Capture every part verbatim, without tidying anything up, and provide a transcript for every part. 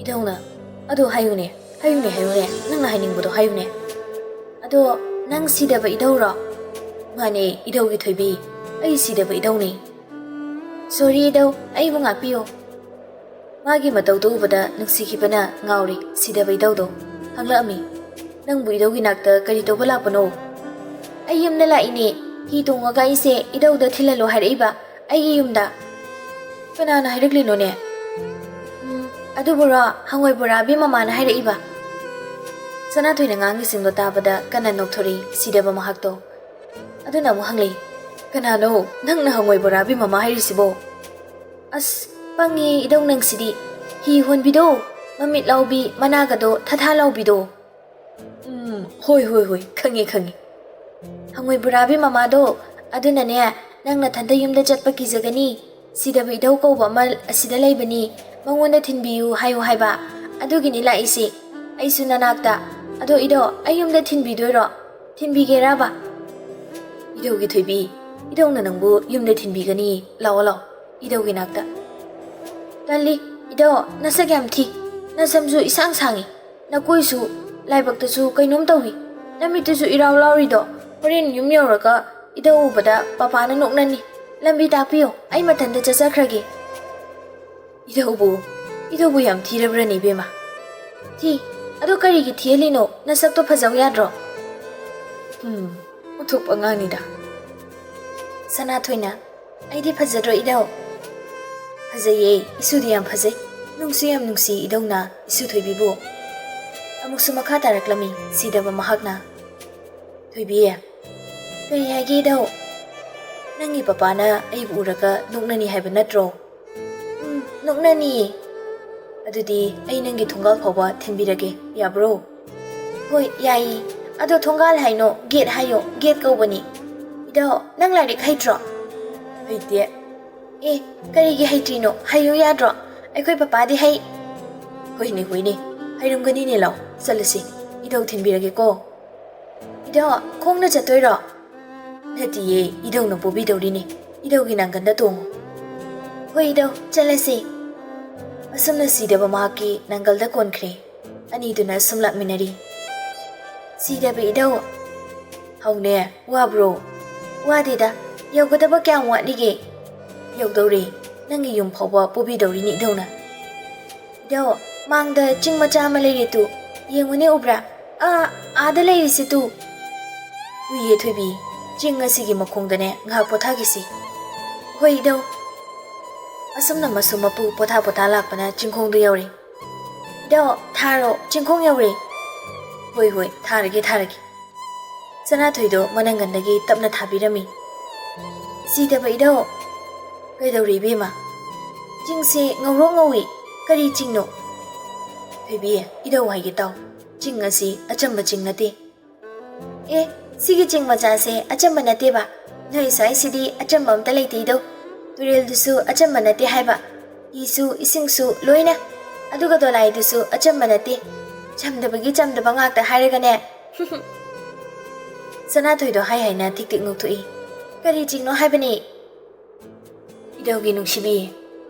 ꯏꯙꯧꯅ, "ꯑꯗꯣ ꯍꯥꯏꯌꯨꯅꯦ, ꯍꯥꯏꯌꯨꯅꯦ, ꯍꯥꯏꯌꯨꯅꯦ, ꯅꯪꯅ ꯍꯥꯏꯅꯤꯡꯕꯗꯣ ꯍꯥꯏꯌꯨꯅꯦ꯫ ꯑꯗꯣ ꯅꯪ ꯁꯤꯗꯕ ꯏꯙꯧꯔꯣ?" "ꯃꯥꯅꯦ, ꯏꯙꯧꯒꯤ ꯊꯣꯏꯕꯤ, ꯑꯩ ꯁꯤꯗꯕ ꯏꯙꯧꯅꯦ꯫ ꯁꯣꯔꯤ ꯏꯙꯧ, ꯑꯩꯕꯨ ꯉꯥꯛꯄꯤꯌꯨ꯫" ꯃꯥꯒꯤ ꯃꯇꯧꯗꯨ ꯎꯕꯗ ꯅꯨꯡꯁꯤꯈꯤꯕꯅ ꯉꯥꯎꯔꯤ ꯁꯤꯗꯕ ꯏꯙꯧꯗꯣ꯫ ꯍꯪꯂꯛꯑꯝꯃꯤ, "ꯅꯪꯕꯨ ꯏꯙꯧꯒꯤ ꯅꯥꯛꯇ ꯀꯔꯤ ꯇꯧꯕ ꯂꯥꯛꯄꯅꯣ?" "ꯑꯩ ꯌꯨꯝꯗ ꯂꯥꯛꯏꯅꯦ꯫ ꯍꯤ ꯇꯣꯡꯉꯒ ꯑꯩꯁꯦ ꯏꯙꯧꯗ ꯊꯤꯜꯍꯜꯂꯣ ꯍꯥꯏꯔꯛꯏꯕ, ꯑꯩꯒꯤ ꯌꯨꯝꯗ꯫" "ꯀꯅꯥꯅ ꯍꯥꯏꯔꯛꯂꯤꯅꯣꯅꯦ?" "ꯎꯝ, ꯑꯗꯨꯕꯨꯔꯣ, ꯍꯪꯉꯣꯏ ꯕꯣꯔꯥꯕꯤ ꯃꯃꯥꯅ ꯍꯥꯏꯔꯛꯏꯕ꯫" ꯁꯅꯥꯊꯣꯏꯅ ꯉꯥꯡꯉꯤꯁꯤꯡꯗꯣ ꯇꯥꯕꯗ ꯀꯟꯅ ꯅꯣꯛꯊꯣꯔꯛꯏ ꯁꯤꯗꯕ ꯃꯍꯥꯛꯇꯣ꯫ ꯑꯗꯨꯅ ꯑꯃꯨꯛ ꯍꯪꯂꯛꯏ, "ꯀꯅꯥꯅꯣ? ꯅꯪꯅ ꯍꯪꯉꯣꯏ ꯕꯣꯔꯥꯕꯤ ꯃꯃꯥ ꯍꯥꯏꯔꯤꯁꯤꯕꯣ?" "ꯑꯁ, ꯄꯪꯉꯦ ꯏꯙꯧ ꯅꯪꯁꯤꯗꯤ꯫ ꯍꯤ ꯍꯣꯟꯕꯤꯗꯣ, ꯃꯃꯤꯠ ꯂꯥꯎꯕꯤ, ꯃꯅꯥꯒꯗꯣ ꯊꯥꯊꯥ ꯂꯥꯎꯕꯤꯗꯣ꯫" "ꯎꯝ, ꯍꯣꯏ, ꯍꯣꯏ, ꯍꯣꯏ, ꯈꯪꯉꯦ, ꯈꯪꯉꯦ꯫" "ꯍꯪꯉꯣꯏ ꯕꯣꯔꯥꯕꯤ ꯃꯃꯥꯗꯣ, ꯑꯗꯨꯅꯅꯦ, ꯅꯪ ꯅꯊꯟꯗ ꯌꯨꯝꯗ ꯆꯠꯄ ꯀꯤꯖꯒꯅꯤ꯫ ꯁꯤꯗꯕ ꯏꯙꯧ ꯀꯧꯕ ꯑꯃ ꯑꯁꯤꯗ ꯂꯩꯕꯅꯤ, ꯃꯉꯣꯟꯗ ꯊꯤꯟꯕꯤꯌꯨ ꯍꯥꯏꯌꯨ ꯍꯥꯏꯕ, ꯑꯗꯨꯒꯤꯅꯤ ꯂꯥꯛꯏꯁꯤ꯫ ꯑꯩꯁꯨ ꯅꯅꯥꯛꯇ꯫ ꯑꯗꯣ ꯏꯙꯧ, ꯑꯩ ꯌꯨꯝꯗ ꯊꯤꯟꯕꯤꯗꯣꯏꯔꯣ? ꯊꯤꯟꯕꯤꯒꯦꯔꯕ?" "ꯏꯙꯧꯒꯤ ꯊꯣꯏꯕꯤ, ꯏꯙꯧꯅ ꯅꯪꯕꯨ ꯌꯨꯝꯗ ꯊꯤꯟꯕꯤꯒꯅꯤ꯫ ꯂꯥꯛꯑꯣ, ꯂꯥꯛꯑꯣ, ꯏꯙꯧꯒꯤ ꯅꯥꯛꯇ꯫" "ꯇꯜꯂꯤ, ꯏꯙꯧ, ꯅꯁꯛ ꯌꯥꯝ ꯊꯤ꯫ ꯅꯁꯝꯁꯨ ꯏꯁꯥꯡ ꯁꯥꯡꯉꯤ, ꯅꯀꯣꯏꯁꯨ, ꯂꯥꯏꯕꯛꯇꯁꯨ ꯀꯩꯅꯣꯝ ꯇꯧꯏ, ꯅꯃꯤꯠꯇꯨꯁꯨ ꯏꯔꯥꯎ ꯂꯥꯎꯔꯤꯗꯣ꯫ ꯍꯣꯔꯦꯟ ꯌꯨꯝ ꯌꯧꯔꯒ ꯏꯙꯧ ꯎꯕꯗ ꯄꯄꯥꯅ ꯅꯣꯛꯅꯅꯤ꯫ ꯂꯝꯕꯤ ꯇꯥꯛꯄꯤꯌꯣ, ꯑꯩ ꯃꯊꯟꯇ ꯆꯠꯆꯈ꯭ꯔꯒꯦ꯫" "ꯏꯙꯧꯕꯨ, ꯏꯙꯧꯕꯨ ꯌꯥꯝ ꯊꯤꯔꯕ꯭ꯔꯅꯦ ꯏꯕꯦꯝꯃ?" "ꯊꯤ꯫ ꯑꯗꯣ ꯀꯔꯤꯒꯤ ꯊꯤꯍꯜꯂꯤꯅꯣ? ꯅꯁꯛꯇꯣ ꯐꯖꯧ ꯌꯥꯗ꯭ꯔꯣ?" "ꯎꯝ, ꯑꯣꯟꯊꯣꯛꯄ ꯑꯉꯥꯡꯅꯤꯗ꯫" ꯁꯅꯥꯊꯣꯏꯅ, "ꯑꯩꯗꯤ ꯐꯖꯗ꯭ꯔꯣ ꯏꯙꯧ?" "ꯐꯖꯩꯌꯦ, ꯏꯁꯨꯗꯤ ꯌꯥꯝ ꯐꯖꯩ꯫ ꯅꯨꯡꯁꯨ ꯌꯥꯝ ꯅꯨꯡꯁꯤ ꯏꯙꯧꯅ ꯏꯁꯨ ꯊꯣꯏꯕꯤꯕꯨ꯫" ꯑꯃꯨꯛꯁꯨ ꯃꯈꯥ ꯇꯥꯔꯛꯂꯝꯃꯤ ꯁꯤꯗꯕ ꯃꯍꯥꯛꯅ꯫ "ꯊꯣꯏꯕꯤ, ꯀꯔꯤ ꯍꯥꯏꯒꯦ ꯏꯙꯧ? ꯅꯪꯒꯤ ꯄꯄꯥꯅ ꯑꯩꯕꯨ ꯎꯔꯒ ꯅꯣꯛꯅꯅꯤ ꯍꯥꯏꯕ ꯅꯠꯇ꯭ꯔꯣ?" "ꯎꯝ, ꯅꯣꯛꯅꯅꯤꯌꯦ꯫" "ꯑꯗꯨꯗꯤ ꯑꯩ ꯅꯪꯒꯤ ꯊꯣꯡꯒꯥꯜ ꯐꯥꯎꯕ ꯊꯤꯟꯕꯤꯔꯒꯦ, ꯌꯥꯕ꯭ꯔꯣ?" "ꯍꯣꯏ, ꯌꯥꯏꯌꯦ꯫ ꯑꯗꯣ ꯊꯣꯡꯒꯥꯜ ꯍꯥꯏꯅꯣ, ꯒꯦꯠ ꯍꯥꯏꯌꯣ, ꯒꯦꯠ ꯀꯧꯕꯅꯤ꯫ ꯏꯙꯧ, ꯅꯪ ꯂꯥꯏꯔꯤꯛ ꯍꯩꯇ꯭ꯔꯣ?" "ꯍꯩꯇꯦ꯫" "ꯑꯦ, ꯀꯔꯤꯒꯤ ꯍꯩꯇ꯭ꯔꯤꯅꯣ? ꯍꯩꯌꯨ ꯌꯥꯗ꯭ꯔꯣ? ꯑꯩꯈꯣꯏ ꯄꯄꯥꯗꯤ ꯍꯩ꯫" "ꯍꯣꯏꯅꯦ, ꯍꯣꯏꯅꯦ, ꯍꯩꯔꯝꯒꯅꯤꯅꯦ꯫ ꯂꯥꯎ, ꯆꯠꯂꯁꯤ, ꯏꯙꯧ ꯊꯤꯟꯕꯤꯔꯒꯦꯀꯣ꯫" "ꯏꯙꯧ, ꯈꯣꯡꯅ ꯆꯠꯇꯣꯏꯔꯣ?" "ꯅꯠꯇꯤꯌꯦ, ꯏꯙꯧꯅ ꯄꯣꯕꯤꯗꯧꯔꯤꯅꯦ꯫ ꯏꯙꯧꯒꯤ ꯅꯥꯡꯒꯟꯗ ꯇꯣꯡꯉꯨ꯫" "ꯍꯣꯏ ꯏꯙꯧ, ꯆꯠꯂꯁꯤ꯫" ꯑꯁꯨꯝꯅ ꯁꯤꯗꯕ ꯃꯍꯥꯛꯀꯤ ꯅꯥꯡꯒꯜꯗ ꯀꯣꯟꯈ꯭ꯔꯦ꯫ ꯑꯅꯤꯗꯨꯅ ꯁꯨꯝ ꯂꯥꯛꯃꯤꯟꯅꯔꯤ꯫ "ꯁꯤꯗꯕ ꯏꯙꯧ!" "ꯍꯧꯅꯦ, ꯋꯥꯕ꯭ꯔꯣ?" "ꯋꯥꯗꯦꯗ, ꯌꯧꯒꯗꯕ ꯀꯌꯥꯝ ꯋꯥꯠꯂꯤꯒꯦ?" "ꯌꯧꯗꯧꯔꯦ, ꯅꯪꯒꯤ ꯌꯨꯝ ꯐꯥꯎꯕ ꯄꯨꯕꯤꯗꯧꯔꯤꯅꯤ ꯏꯙꯧꯅ꯫" "ꯏꯙꯧ, ꯃꯥꯡꯗ ꯆꯤꯡ ꯃꯆꯥ ꯑꯃ ꯂꯩꯔꯦ ꯇꯨ, ꯌꯦꯡꯉꯨꯅꯦ, ꯎꯕ꯭ꯔꯥ? ꯑꯥ, ꯑꯥꯗ ꯂꯩꯔꯤꯁꯤ ꯇꯨ꯫" "ꯎꯏꯌꯦ ꯊꯣꯏꯕꯤ, ꯆꯤꯡ ꯑꯁꯤꯒꯤ ꯃꯈꯣꯡꯗꯅꯦ ꯉꯥꯏꯍꯥꯛ ꯄꯣꯊꯥꯈꯤꯁꯤ꯫" "ꯍꯣꯏ ꯏꯙꯧ꯫" ꯑꯁꯨꯝꯅ ꯃꯁꯨ ꯃꯄꯨ ꯄꯣꯊꯥ ꯄꯣꯊꯥ ꯂꯥꯛꯄꯅ ꯆꯤꯡꯈꯣꯡꯗ ꯌꯧꯔꯦ꯫ "ꯏꯙꯧ, ꯊꯥꯔꯣ, ꯆꯤꯡꯈꯣꯡ ꯌꯧꯔꯦ꯫" "ꯍꯣꯏ ꯍꯣꯏ, ꯊꯥꯔꯒꯦ ꯊꯥꯔꯒꯦ꯫" ꯁꯅꯥꯊꯣꯏꯗꯣ ꯃꯅꯪꯒꯟꯗꯒꯤ ꯇꯞꯅ ꯊꯥꯕꯤꯔꯝꯃꯤ꯫ "ꯁꯤꯗꯕ ꯏꯙꯧ!" "ꯀꯩꯗꯧꯔꯦ ꯏꯕꯦꯝꯃ?" "ꯆꯤꯡꯁꯦ ꯉꯧꯔꯣꯛ ꯉꯧꯏ, ꯀꯔꯤ ꯆꯤꯡꯅꯣ?" "ꯊꯣꯏꯕꯤ, ꯏꯙꯧ ꯍꯥꯏꯒꯦ ꯇꯥꯎ, ꯆꯤꯡ ꯑꯁꯤ ꯑꯆꯝꯕ ꯆꯤꯡ ꯅꯠꯇꯦ꯫" "ꯑꯦ, ꯁꯤꯒꯤ ꯆꯤꯡ ꯃꯆꯥꯁꯦ ꯑꯆꯝꯕ ꯅꯠꯇꯦꯕ? ꯅꯣꯏ ꯁ꯭ꯋꯥꯏꯁꯤꯗꯤ ꯑꯆꯝꯕ ꯑꯝꯇ ꯂꯩꯇꯦ ꯏꯙꯧ꯫ ꯇꯨꯔꯦꯜꯗꯨꯁꯨ ꯑꯆꯝꯕ ꯅꯠꯇꯦ ꯍꯥꯏꯕ, ꯏꯁꯨ ꯏꯁꯤꯡꯁꯨ ꯂꯣꯏꯅ꯫ ꯑꯗꯨꯒ ꯗꯣꯂꯥꯏꯗꯨꯁꯨ ꯑꯆꯝꯕ ꯅꯠꯇꯦ꯫ ꯆꯝꯗꯕꯒꯤ ꯆꯝꯗꯕ ꯉꯥꯛꯇ ꯍꯥꯏꯔꯒꯅꯦ꯫" ꯁꯅꯥꯊꯣꯏꯗꯣ ꯍꯥꯏ ꯍꯥꯏꯅ ꯊꯤꯛ ꯊꯤꯛ ꯅꯣꯛꯊꯣꯛꯏ꯫ "ꯀꯔꯤ ꯆꯤꯡꯅꯣ ꯍꯥꯏꯕꯅꯤ?" "ꯏꯙꯧꯒꯤ ꯅꯨꯡꯁꯤꯕꯤ,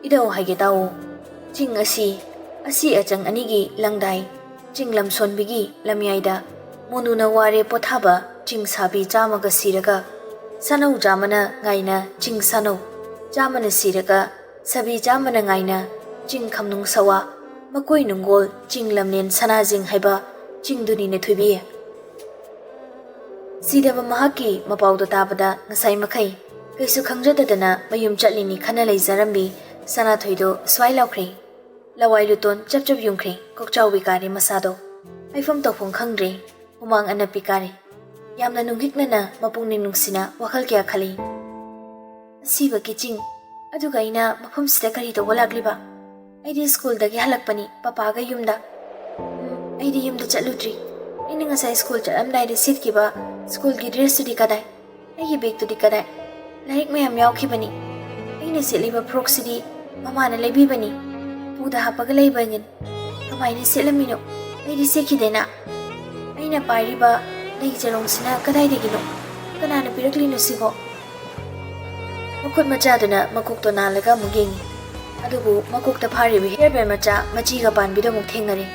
ꯏꯙꯧ ꯍꯥꯏꯒꯦ ꯇꯥꯎ꯫ ꯆꯤꯡ ꯑꯁꯤ, ꯑꯁꯤ ꯑꯆꯪ ꯑꯅꯤꯒꯤ ꯂꯪꯗꯥꯏ, ꯆꯤꯡ ꯂꯝꯁꯣꯟꯕꯤꯒꯤ ꯂꯝꯌꯥꯏꯗ ꯃꯣꯅꯨꯅ ꯋꯥꯔꯦ ꯄꯣꯊꯥꯕ ꯆꯤꯡ ꯁꯥꯕꯤ ꯆꯥꯝꯃꯒ ꯁꯤꯔꯒ, ꯁꯥꯅꯧ ꯆꯥꯝꯃꯅ ꯉꯥꯏꯅ ꯆꯤꯡ ꯁꯥꯅꯧ ꯆꯥꯝꯃꯅ ꯁꯤꯔꯒ, ꯁꯥꯕꯤ ꯆꯥꯝꯃꯅ ꯉꯥꯏꯅ ꯆꯤꯡ ꯈꯝꯅꯨꯡ ꯁꯋꯥ, ꯃꯀꯣꯏ ꯅꯨꯡꯒꯣꯜ, ꯆꯤꯡ ꯂꯝꯅꯦꯟ ꯁꯅꯥꯖꯤꯡ ꯍꯥꯏꯕ ꯆꯤꯡꯗꯨꯅꯤꯅꯦ ꯊꯣꯏꯕꯤ꯫" ꯁꯤꯗꯕ ꯃꯍꯥꯛꯀꯤ ꯃꯄꯥꯎꯗꯣ ꯇꯥꯕꯗ ꯉꯁꯥꯏ ꯃꯈꯩ ꯀꯩꯁꯨ ꯈꯪꯖꯗꯗꯅ ꯃꯌꯨꯝ ꯆꯠꯂꯤꯅꯤ ꯈꯟꯅ ꯂꯩꯖꯔꯝꯃꯤ ꯁꯅꯥꯊꯣꯏꯗꯣ ꯁ꯭ꯋꯥꯏ ꯂꯥꯎꯈ꯭ꯔꯦ꯫ ꯂꯋꯥꯏ ꯂꯨꯇꯣꯟ ꯆꯞ ꯆꯞ ꯌꯨꯡꯈ꯭ꯔꯦ꯫ ꯀꯣꯛꯆꯥꯎꯕꯤ ꯀꯥꯔꯦ ꯃꯁꯥꯗꯣ꯫ ꯍꯥꯏꯐꯝ ꯇꯧꯐꯝ ꯈꯪꯗ꯭ꯔꯦ꯫ ꯍꯨꯃꯥꯡ ꯑꯅꯞꯄꯤ ꯀꯥꯔꯦ꯫ ꯌꯥꯝꯅ ꯅꯨꯡꯍꯤꯛꯅꯅ, ꯃꯄꯨꯛꯅꯤꯡ ꯅꯨꯡꯁꯤꯅ ꯋꯥꯈꯜ ꯀꯌꯥ ꯈꯜꯂꯤ꯫ ꯑꯁꯤꯕꯒꯤ ꯆꯤꯡ, ꯑꯗꯨꯒ ꯑꯩꯅ ꯃꯐꯝꯁꯤꯗ ꯀꯔꯤ ꯇꯧꯕ ꯂꯥꯛꯂꯤꯕ? ꯑꯩꯗꯤ ꯁ꯭ꯀꯨꯜꯗꯒꯤ ꯍꯜꯂꯛꯄꯅꯤ, ꯄꯄꯥꯒ ꯌꯨꯝꯗ꯫ ꯎꯝ, ꯑꯩꯗꯤ ꯌꯨꯝꯗ ꯆꯠꯂꯨꯗ꯭ꯔꯤ꯫ ꯑꯩꯅ ꯉꯁꯥꯏ ꯁ꯭ꯀꯨꯜ ꯆꯠꯂꯝꯗꯥꯏꯗ ꯁꯦꯠꯈꯤꯕ ꯁ꯭ꯀꯨꯜꯒꯤ ꯗ꯭ꯔꯦꯁꯇꯨꯗꯤ ꯀꯗꯥꯏ? ꯑꯩꯒꯤ ꯕꯦꯒꯇꯨꯗꯤ ꯀꯗꯥꯏ? ꯂꯥꯏꯔꯤꯛ ꯃꯌꯥꯝ ꯌꯥꯎꯈꯤꯕꯅꯤ꯫ ꯑꯩꯅ ꯁꯦꯠꯂꯤꯕ ꯐ꯭ꯔꯣꯛꯁꯤꯗꯤ ꯃꯃꯥꯅ ꯂꯩꯕꯤꯕꯅꯤ꯫ ꯄꯨꯗ ꯍꯥꯞꯄꯒ ꯂꯩꯕꯅꯤ꯫ ꯀꯃꯥꯏꯅ ꯁꯦꯠꯂꯝꯃꯤꯅꯣ? ꯑꯩꯗꯤ ꯁꯦꯠꯈꯤꯗꯦꯅ꯫ ꯑꯩꯅ ꯄꯥꯏꯔꯤꯕ ꯂꯩ ꯆꯔꯣꯡꯁꯤꯅ ꯀꯗꯥꯏꯗꯒꯤꯅꯣ? ꯀꯅꯥꯅ ꯄꯤꯔꯛꯂꯤꯅꯣ ꯁꯤꯕꯣ? ꯃꯈꯨꯠ ꯃꯆꯥꯗꯨꯅ ꯃꯀꯣꯛꯇꯣ ꯅꯥꯜꯂꯒ ꯑꯃꯨꯛ ꯌꯦꯡꯉꯤ꯫ ꯑꯗꯨꯕꯨ ꯃꯀꯣꯛꯇ ꯐꯥꯔꯤꯕ ꯍꯤꯌꯔ ꯕꯦꯟ ꯃꯆꯥ ꯃꯆꯤꯒ ꯄꯥꯟꯕꯤꯗꯣ ꯑꯃꯨꯛ ꯊꯦꯡꯅꯔꯦ꯫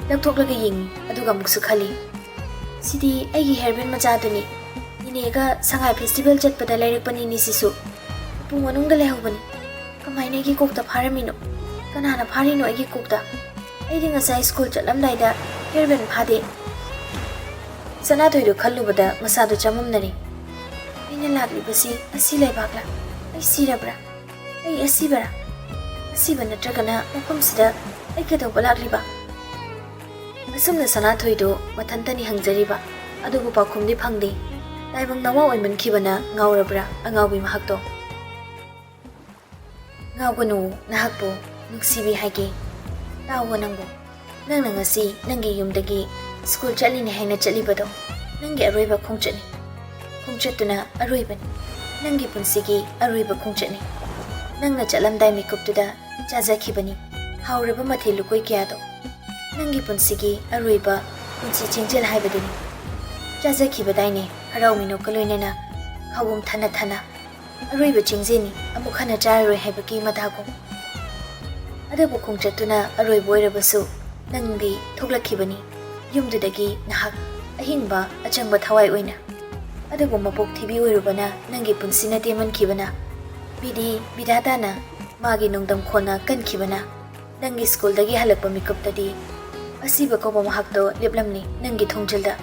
ꯂꯧꯊꯣꯛꯂꯒ ꯌꯦꯡꯉꯤ, ꯑꯗꯨꯒ ꯑꯃꯨꯛꯁꯨ ꯈꯜꯂꯤ, "ꯁꯤꯗꯤ ꯑꯩꯒꯤ ꯍꯤꯌꯔ ꯕꯦꯟ ꯃꯆꯥꯗꯨꯅꯤ꯫ ꯅꯤꯅꯦꯒ ꯁꯉꯥꯏ ꯐꯦꯁꯇꯤꯚꯦꯜ ꯆꯠꯄꯗ ꯂꯩꯔꯛꯄꯅꯤꯅꯦ ꯁꯤꯁꯨ꯫ ꯎꯄꯨ ꯃꯅꯨꯡꯗ ꯂꯩꯍꯧꯕꯅꯤ꯫ ꯀꯃꯥꯏꯅ ꯑꯩꯒꯤ ꯀꯣꯛꯇ ꯐꯥꯔꯝꯃꯤꯅꯣ? ꯀꯅꯥꯅ ꯐꯥꯔꯤꯅꯣ ꯑꯩꯒꯤ ꯀꯣꯛꯇ? ꯑꯩꯗꯤ ꯉꯁꯥꯏ ꯁ꯭ꯀꯨꯜ ꯆꯠꯂꯝꯗꯥꯏꯗ ꯍꯤꯌꯔ ꯕꯦꯟ ꯐꯥꯗꯦ꯫" ꯁꯅꯥꯊꯣꯏꯗꯣ ꯈꯜꯂꯨꯕꯗ ꯃꯁꯥꯗꯣ ꯆꯃꯝꯅꯔꯦ꯫ "ꯑꯩꯅ ꯂꯥꯛꯂꯤꯕꯁꯤ ꯑꯁꯤ ꯂꯩꯕꯥꯛꯂꯥ? ꯑꯩ ꯁꯤꯔꯕ꯭ꯔꯥ? ꯑꯩ ꯑꯁꯤꯕꯔꯥ? ꯑꯁꯤꯕ ꯅꯠꯇ꯭ꯔꯒꯅ ꯃꯐꯝꯁꯤꯗ ꯑꯩ ꯀꯩꯗꯧꯕ ꯂꯥꯛꯂꯤꯕ?" ꯑꯁꯨꯝꯅ ꯁꯅꯥꯊꯣꯏꯗꯣ ꯃꯊꯟꯇꯅꯤ ꯍꯪꯖꯔꯤꯕ, ꯑꯗꯨꯕꯨ ꯄꯥꯎꯈꯨꯝꯗꯤ ꯐꯪꯗꯦ꯫ ꯇꯥꯏꯕꯪ ꯅꯋꯥ ꯑꯣꯏꯃꯟꯈꯤꯕꯅ ꯉꯥꯎꯔꯕ꯭ꯔꯥ ꯑꯉꯥꯎꯕꯤ ꯃꯍꯥꯛꯇꯣ? "ꯉꯥꯎꯒꯅꯨ, ꯅꯍꯥꯛꯄꯨ ꯅꯨꯡꯁꯤꯕꯤ ꯍꯥꯏꯒꯦ꯫ ꯇꯥꯎꯑꯣ ꯅꯪꯕꯨ꯫ ꯅꯪꯅ ꯉꯁꯤ ꯅꯪꯒꯤ ꯌꯨꯝꯗꯒꯤ ꯁ꯭ꯀꯨꯜ ꯆꯠꯂꯤꯅꯦ ꯍꯥꯏꯅ ꯆꯠꯂꯤꯕꯗꯣ ꯅꯪꯒꯤ ꯑꯔꯣꯏꯕ ꯈꯣꯡꯆꯠꯅꯤ꯫ ꯈꯣꯡꯆꯠꯇꯨꯅ ꯑꯔꯣꯏꯕꯅꯤ꯫ ꯅꯪꯒꯤ ꯄꯨꯟꯁꯤꯒꯤ ꯑꯔꯣꯏꯕ ꯈꯣꯡꯆꯠꯅꯤ꯫ ꯅꯪꯅ ꯆꯠꯂꯝꯗꯥꯏ ꯃꯤꯀꯨꯞꯇꯨꯗ ꯆꯥꯖꯈꯤꯕꯅꯤ ꯍꯥꯎꯔꯕ ꯃꯊꯦꯜ ꯂꯨꯀꯣꯏ ꯀꯌꯥꯗꯣ꯫ ꯅꯪꯒꯤ ꯄꯨꯟꯁꯤꯒꯤ ꯑꯔꯣꯏꯕ ꯄꯨꯟꯁꯤ ꯆꯦꯡꯖꯦꯜ ꯍꯥꯏꯕꯗꯨꯅꯤ꯫ ꯆꯥꯖꯈꯤꯕꯗꯥꯏꯅꯦ ꯍꯔꯥꯎ ꯃꯤꯅꯣꯛꯀ ꯂꯣꯏꯅꯅ ꯈꯥꯎꯕꯨꯝ ꯊꯅ ꯊꯅ꯫ ꯑꯔꯣꯏꯕ ꯆꯦꯡꯖꯦꯜꯅꯤ, ꯑꯃꯨꯛ ꯍꯟꯅ ꯆꯥꯔꯔꯣꯏ ꯍꯥꯏꯕꯒꯤ ꯃꯇꯥꯒꯨꯝ꯫ ꯑꯗꯨꯕꯨ ꯈꯣꯡꯆꯠꯇꯨꯅ ꯑꯔꯣꯏꯕ ꯑꯣꯏꯔꯕꯁꯨ ꯅꯪꯗꯤ ꯊꯣꯛꯂꯛꯈꯤꯕꯅꯤ ꯌꯨꯝꯗꯨꯗꯒꯤ ꯅꯍꯥꯛ ꯑꯍꯤꯡꯕ ꯑꯆꯪꯕ ꯊꯋꯥꯏ ꯑꯣꯏꯅ꯫ ꯑꯗꯨꯕꯨ ꯃꯄꯣꯛ ꯊꯤꯕꯤ ꯑꯣꯏꯔꯨꯕꯅ ꯅꯪꯒꯤ ꯄꯨꯟꯁꯤꯅ ꯇꯦꯟꯃꯟꯈꯤꯕꯅ ꯕꯤꯙꯤ ꯕꯤꯙꯥꯇꯥꯅ ꯃꯥꯒꯤ ꯅꯣꯡꯗꯝꯈꯣꯟꯅ ꯀꯟꯈꯤꯕꯅ ꯅꯪꯒꯤ ꯁ꯭ꯀꯨꯜꯗꯒꯤ ꯍꯜꯂꯛꯄ ꯃꯤꯀꯨꯞꯇꯗꯤ ꯑꯁꯤꯕ ꯀꯧꯕ ꯃꯍꯥꯛꯇꯣ ꯂꯦꯞꯂꯝꯂꯤ ꯅꯪꯒꯤ ꯊꯣꯡꯖꯤꯜꯗ꯫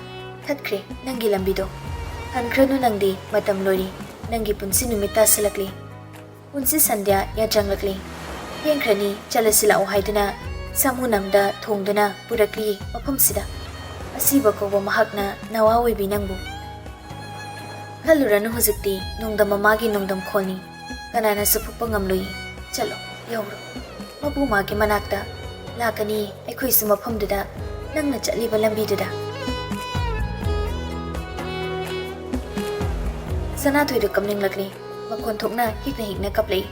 ꯊꯠꯈ꯭ꯔꯦ ꯅꯪꯒꯤ ꯂꯝꯕꯤꯗꯣ꯫ ꯍꯟꯈ꯭ꯔꯅꯨ ꯅꯪꯗꯤ, ꯃꯇꯝ ꯂꯣꯏꯔꯤ꯫ ꯅꯪꯒꯤ ꯄꯨꯟꯁꯤ ꯅꯨꯃꯤꯠ ꯇꯥꯁꯤꯜꯂꯛꯂꯤ꯫ ꯄꯨꯟꯁꯤ ꯁꯟꯙ꯭ꯌꯥ ꯌꯥꯆꯪꯂꯛꯂꯤ꯫ ꯊꯦꯡꯈ꯭ꯔꯅꯤ, ꯆꯠꯂꯁꯤ ꯂꯥꯛꯑꯣ ꯍꯥꯏꯗꯨꯅ ꯁꯥꯃꯨ ꯅꯝꯗ ꯊꯣꯡꯗꯨꯅ ꯄꯨꯔꯛꯂꯤ ꯃꯐꯝꯁꯤꯗ꯫ ꯑꯁꯤꯕ ꯀꯧꯕ ꯃꯍꯥꯛꯅ ꯅꯋꯥ ꯑꯣꯏꯕꯤ ꯅꯪꯕꯨ꯫ ꯈꯜꯂꯨꯔꯅꯨ ꯍꯧꯖꯤꯛꯇꯤ, ꯅꯣꯡꯗꯝ ꯃꯃꯥꯒꯤ ꯅꯣꯡꯗꯝ ꯈꯣꯟꯅꯤ꯫ ꯀꯅꯥꯅꯁꯨ ꯐꯨꯛꯄ ꯉꯝꯂꯣꯏ꯫ ꯆꯠꯂꯣ, ꯌꯧꯔꯣ꯫ ꯃꯄꯨ ꯃꯥꯒꯤ ꯃꯅꯥꯛꯇ ꯂꯥꯛꯀꯅꯤ, ꯑꯩꯈꯣꯏꯁꯨ ꯃꯐꯝꯗꯨꯗ, ꯅꯪꯅ ꯆꯠꯂꯤꯕ ꯂꯝꯕꯤꯗꯨꯗ꯫ ꯁꯅꯥꯊꯣꯏꯗꯨ ꯀꯞꯅꯤꯡꯂꯛꯂꯤ꯫ ꯃꯈꯣꯟ ꯊꯣꯛꯅ ꯍꯤꯛꯅ ꯍꯤꯛꯅ ꯀꯞꯂꯛꯏ꯫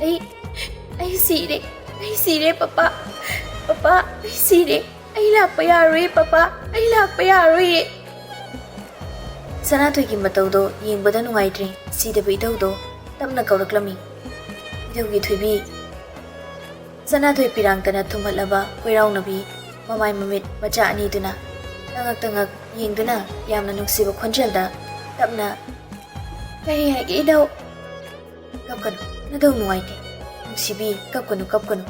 "ꯑꯩ, ꯑꯩ ꯁꯤꯔꯦ, ꯑꯩ ꯁꯤꯔꯦ ꯄꯄꯥ, ꯄꯄꯥ, ꯑꯩ ꯁꯤꯔꯦ, ꯑꯩ ꯂꯥꯛꯄ ꯌꯥꯔꯣꯏꯌꯦ ꯄꯄꯥ, ꯑꯩ ꯂꯥꯛꯄ ꯌꯥꯔꯣꯏꯌꯦ꯫" ꯁꯅꯥꯊꯣꯏꯒꯤ ꯃꯇꯧꯗꯣ ꯌꯦꯡꯕꯗ ꯅꯨꯡꯉꯥꯏꯇ꯭ꯔꯦ꯫ ꯁꯤꯗꯕ ꯏꯙꯧꯗꯣ ꯇꯞꯅ ꯀꯧꯔꯛꯂꯝꯃꯤ꯫ ꯏꯙꯧꯒꯤ ꯊꯣꯏꯕꯤ꯫ ꯁꯅꯥꯊꯣꯏ ꯄꯤꯔꯥꯡꯇꯅ ꯊꯨꯝꯍꯠꯂꯕ ꯀꯣꯏꯔꯥꯎꯅꯕꯤ ꯃꯃꯥꯏ ꯃꯃꯤꯠ ꯃꯆꯥ ꯑꯅꯤꯗꯨꯅ ꯇꯉꯛ ꯇꯉꯛ ꯌꯦꯡꯗꯨꯅ ꯌꯥꯝꯅ ꯅꯨꯡꯁꯤꯕ ꯈꯣꯟꯖꯦꯜꯗ ꯇꯞꯅ, "ꯀꯔꯤ ꯍꯥꯏꯒꯦ ꯏꯙꯧ?" "ꯀꯞꯀꯅꯨ, ꯅꯙꯧ ꯅꯨꯡꯉꯥꯏꯇꯦ꯫ ꯅꯨꯡꯁꯤꯕꯤ, ꯀꯞꯀꯅꯨ, ꯀꯞꯀꯅꯨ꯫"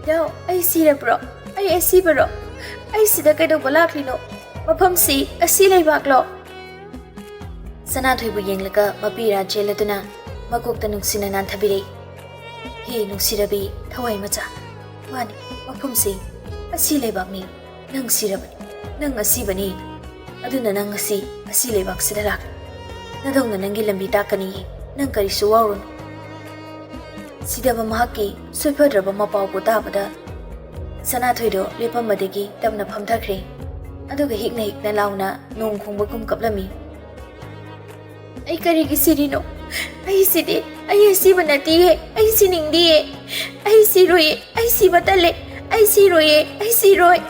"ꯏꯙꯧ, ꯑꯩ ꯁꯤꯔꯕ꯭ꯔꯣ? ꯑꯩ ꯑꯁꯤꯕꯔꯣ? ꯑꯩ ꯁꯤꯗ ꯀꯩꯗꯧꯕ ꯂꯥꯛꯂꯤꯅꯣ? ꯃꯐꯝꯁꯤ ꯑꯁꯤ ꯂꯩꯕꯥꯛꯂꯣ?" ꯁꯅꯥꯊꯣꯏꯕꯨ ꯌꯦꯡꯂꯒ ꯃꯄꯤ ꯏꯔꯥ ꯆꯦꯜꯂꯗꯨꯅ ꯃꯀꯣꯛꯇ ꯅꯨꯡꯁꯤꯅ ꯅꯥꯟꯊꯕꯤꯔꯛꯏ꯫ "ꯍꯦ ꯅꯨꯡꯁꯤꯔꯕꯤ ꯊꯋꯥꯏ ꯃꯆꯥ, ꯃꯥꯅꯤ, ꯃꯐꯝꯁꯤ ꯑꯁꯤ ꯂꯩꯕꯥꯛꯅꯤ꯫ ꯅꯪ ꯁꯤꯔꯕꯅꯤ, ꯅꯪ ꯑꯁꯤꯕꯅꯤ꯫ ꯑꯗꯨꯅ ꯅꯪ ꯉꯁꯤ ꯑꯁꯤ ꯂꯩꯕꯥꯛꯁꯤꯗ ꯂꯥꯛꯂꯤ꯫ ꯅꯙꯧꯅ ꯅꯪꯒꯤ ꯂꯝꯕꯤ ꯇꯥꯛꯀꯅꯤꯌꯦ, ꯅꯪ ꯀꯔꯤꯁꯨ ꯋꯥꯔꯨꯅꯨ꯫" ꯁꯤꯗꯕ ꯃꯍꯥꯛꯀꯤ ꯁꯣꯏꯐꯗ꯭ꯔꯕ ꯃꯄꯥꯎꯕꯨ ꯇꯥꯕꯗ ꯁꯅꯥꯊꯣꯏꯗꯣ ꯂꯦꯞꯄꯝꯕꯗꯒꯤ ꯇꯞꯅ ꯐꯝꯊꯈ꯭ꯔꯦ꯫ ꯑꯗꯨꯒ ꯍꯤꯛꯅ ꯍꯤꯛꯅ ꯂꯥꯎꯅ ꯅꯣꯡ ꯈꯣꯡꯕꯒꯨꯝ ꯀꯞꯂꯝꯃꯤ꯫ "ꯑꯩ ꯀꯔꯤꯒꯤ ꯁꯤꯔꯤꯅꯣ? ꯑꯩ ꯁꯤꯗꯦ, ꯑꯩ ꯑꯁꯤꯕ ꯅꯠꯇꯤꯌꯦ, ꯑꯩ ꯁꯤꯅꯤꯡꯗꯤꯌꯦ, ꯑꯩ ꯁꯤꯔꯣꯏꯌꯦ, ꯑꯩ ꯁꯤꯕ ꯇꯜꯂꯦ, ꯑꯩ ꯁꯤꯔꯣꯏꯌꯦ, ꯑꯩ ꯁꯤꯔꯣꯏ꯫"